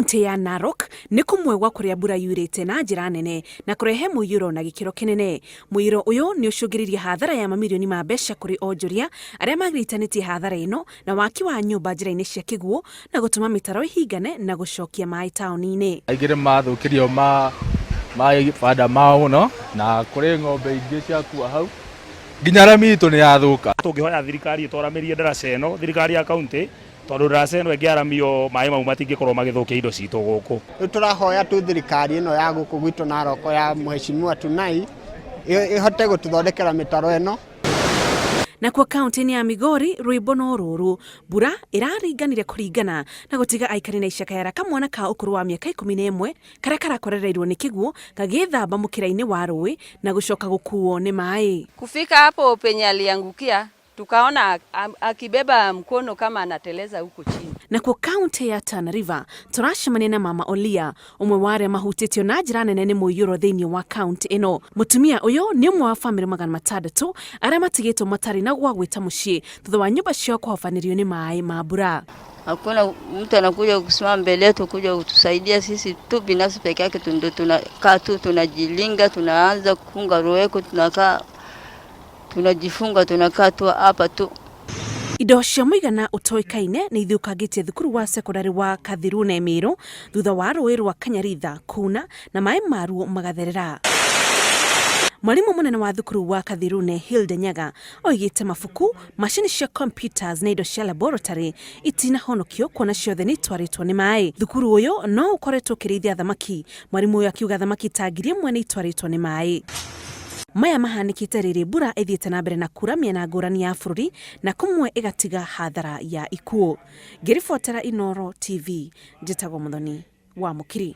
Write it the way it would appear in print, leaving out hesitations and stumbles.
Kaunti ya Narok nĩ kũmwe gwa kũrĩa mbura yurĩte na njĩra nene na kũrehe mũiyũro na gĩkĩro kĩnene. Mũiyũro ũyũ nĩ ũcũngĩrĩirie hathara ya mamirioni ma mbeca kũrĩ onjoria arĩa magiritanĩtie hathara ĩno na waki wa nyũmba njĩra-inĩ cia kĩguũ na gũtũma mĩtaro ĩhingane na gũcokia maĩ taũni-inĩ. Aingĩ nĩ mathũkĩrio ma mabanda mao mũno na kũrĩ ng'ombe ingĩ ciakua hau nginya rami itũ nĩ yathũka. Tũngĩhoya thirikari ĩtwaramĩrie ndaraca ĩno, thirikari ya kaunti, tondũ ndaraca ĩno ĩngĩaramio maĩ mau matingĩkorwo magĩthũkia indo citũ gũkũ. Rĩu tũrahoya tu thirikari ĩno ya gũkũ gwitũ Narok ya Mheshimiwa Tunai ĩhote gũtũthondekera mĩtaro ĩno. Nakuo kaunti-inĩ ya Migori rwĩmbo no rũrũ, mbura ĩraringanire kũringana na gũtiga aikari na icakayara kamwana ka ũkũrũ wa mĩaka 11 karĩa karakorereirwo nĩ kĩguũ gagĩthamba mũkĩra-inĩ wa rũĩ na gũcoka gũkuo nĩ maĩ. Kufika hapo penye aliangukia tukaona akibeba mkono kama anateleza huko chini. Nakuo kaunti ya Tana River tũracemania na Mama Olia, ũmwe wa arĩa mahutĩtio na njĩra nene nĩ mũiyũro thĩinĩ wa kaunti ĩno. Mũtumia ũyũ nĩ ũmwe wa bamĩrĩ 600 arĩa matigĩtwo matarĩ na gwa gwĩta mũciĩ thutha wa nyũmba ciao kũhobanĩrio nĩ maĩ ma mbura. Hakuna mtu anakuja kusimama mbele yetu kuja kutusaidia sisi tu binafsi peke yake ndio tunakaa tu tunajilinga, tunaanza kufunga roho yetu, tunakaa tunajifunga, tunakaa tu hapa tu. Indo cia mũigana ũtoĩkaine nĩ ithũkangĩtie thukuru wa sekondarĩ wa Kathirune Meru thutha wa rũĩ rwa Kanyaritha kuna na maĩ maruo magatherera. Mwarimũ mũnene wa thukuru wa Kathirune Hilda Nyaga oigĩte mabuku, macini cia computers na indo cia laboratory itinahonokio kuona ciothe nĩ itwarĩtwo nĩ maĩ. Thukuru ũyũ no ũkoretwo ũkĩrĩithia thamaki, mwarimũ ũyũ akiuga thamaki ta 1000 nĩ itwarĩtwo nĩ maĩ. Maya mahanĩkĩte rĩrĩ mbura ĩthiĩte na mbere na kura mĩena ngũrani ya bũrũri na kũmwe ĩgatiga hathara ya ikuũ. Ngĩribotera Inooro TV, njĩtagwo Mũthoni wa Mũkiri.